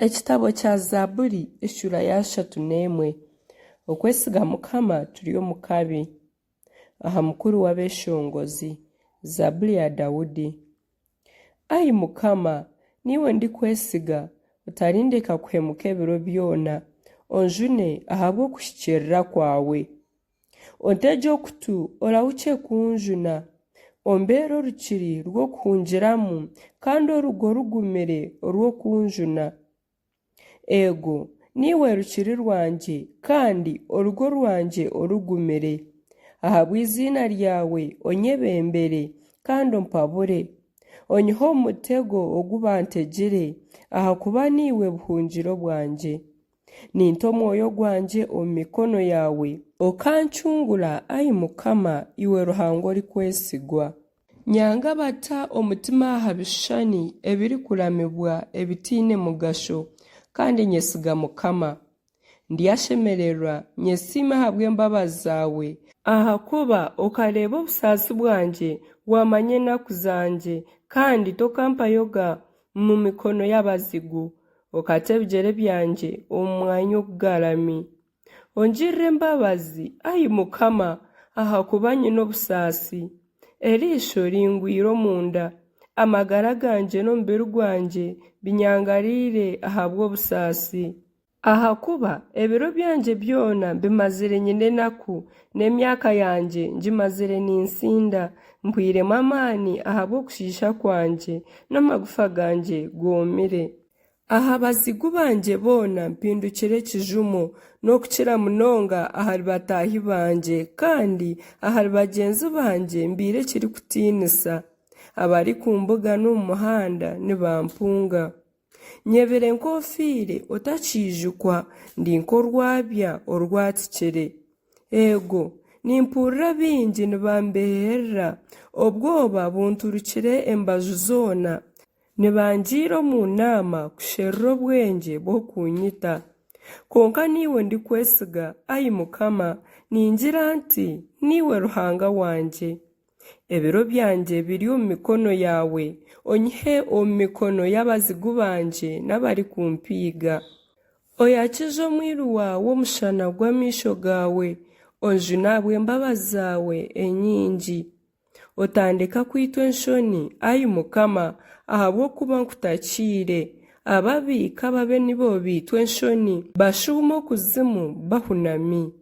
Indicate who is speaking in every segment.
Speaker 1: Ekitabo kya Zaaburi eshuura ya 31. Okwesiga Mukama turi omu kabi. Aha mukuru w'abeeshongozi. Zaaburi ya Daudi. Ai Mukama, niiwe ndikwesiga, otarindeka kuhemuka ebiro byona, onjune ahabw'okuhikiirira kwawe. Ontegye okutu orahukye kunjuna, ombeere orukiri rw'okuhungiramu, kandi orugo rugumire orw'okunjuna. Eego, niiwe rukiri rwangye kandi orugo rwangye orugumire. Ahabw'eiziina ryawe onyebembere kandi ompabure. Onyihe omu mutego ogu bantegire, ahakuba niiwe buhungiro bwangye. Ninta omwoyo gwangye omu mikono yaawe, okancungura, ai Mukama, iwe Ruhanga orikwesigwa. Nyanga abata omutima aha bishushani ebirikuramibwa ebitaine mugasho, kandi nyesiga Mukama. Ndyashemererwa, nyesiime ahabw'embabazi zaawe, ahakuba okareeba obusaasi bwangye, waamanya enaku zangye, kandi tokampayoga mu mikono y'abazigu. Okata ebigyere byangye omu mwanya ogugarami. Ongirire embabazi, ai Mukama, ahakuba nyine obusaasi. Eriisho ringwire omunda, amagara gangye n'omubiri gwangye binyangaraire ahabw'obusaasi. Ahakuba ebiro byangye byona mbimazire nyine enaku, n'emyaka yangye ngimazire nintsinda. Mpwairemu amaani ahabw'okushiisha kwangye, n'amagufa gangye goomire. Aha bazigu bangye boona mpindukire ekijumo, n'okukira munonga ahari bataahi bangye, kandi ahari bagyenzi bangye mbaire ekirikutiinisa. Abarikumbugana omu muhanda nibampunga. Nyebire nk'ofiire otakiijukwa, ndi nk'orwabya orwatsikire. Eego, nimpurira baingi nibambeherera, obwoba bunturukire embaju zoona. Nibangiira omu naama kusherura obwengye bw'okuunyita. Kwonka niiwe ndikwesiga, ai Mukama, ningira nti, Niiwe Ruhanga wangye. Ebiro byangye biri omu mikono yaawe, onyihe omu mikono y'abazigu bangye n'abarikumpiiga. Oyakize omwiru waawe omushana gw'amaisho gaawe, onjune ahabw'embabazi zaawe enyingi. Otandeka kwitwa enshoni, ai Mukama, ahabw'okuba nkutakiire. Ababi ka babe nibo baitwa enshoni, bashuume okuzimu bahunami.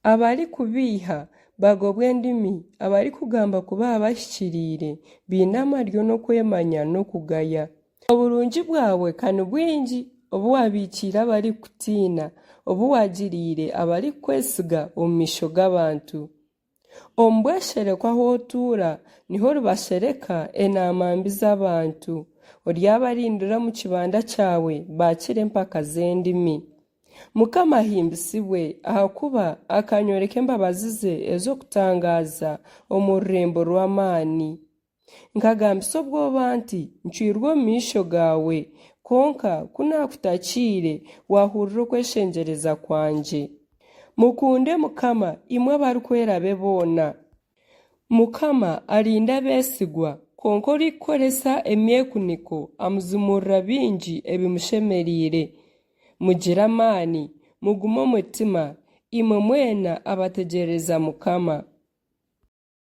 Speaker 1: Abarikubeiha bagobwa endimi, abarikugamba ku baaba bahikiriire, baine amaryo n'okwemanya n'okugaya. Oburungi bwawe ka ni bwingi, obu waabiikiire abarikukutiina, obu waagiriire abarikukwesiga omu maisho g'abantu! Omu bweshereko ahu otuura niho oribashereka enaama mbi z'abantu. Oryabarindira omu kibanda kyawe baakira empaka z'endimi. Mukama ahimbisibwe, ahakuba akanyoreka embabazi ze ez'okutangaaza omu rurembo rw'amaani. Nkagambisa obwoba nti, Ncwirwe omu maisho gaawe, kwonka ku naakutakiire, waahurira okweshengyereza kwangye. Mukunde Mukama, imwe abarikwera be boona. Mukama arinda abeesigwa, kwonka orikukoresa emyekuniko amuzimuurira bingi ebimushemereire. Mugire amaani, mugume omutima, imwe mwena abategyereza Mukama.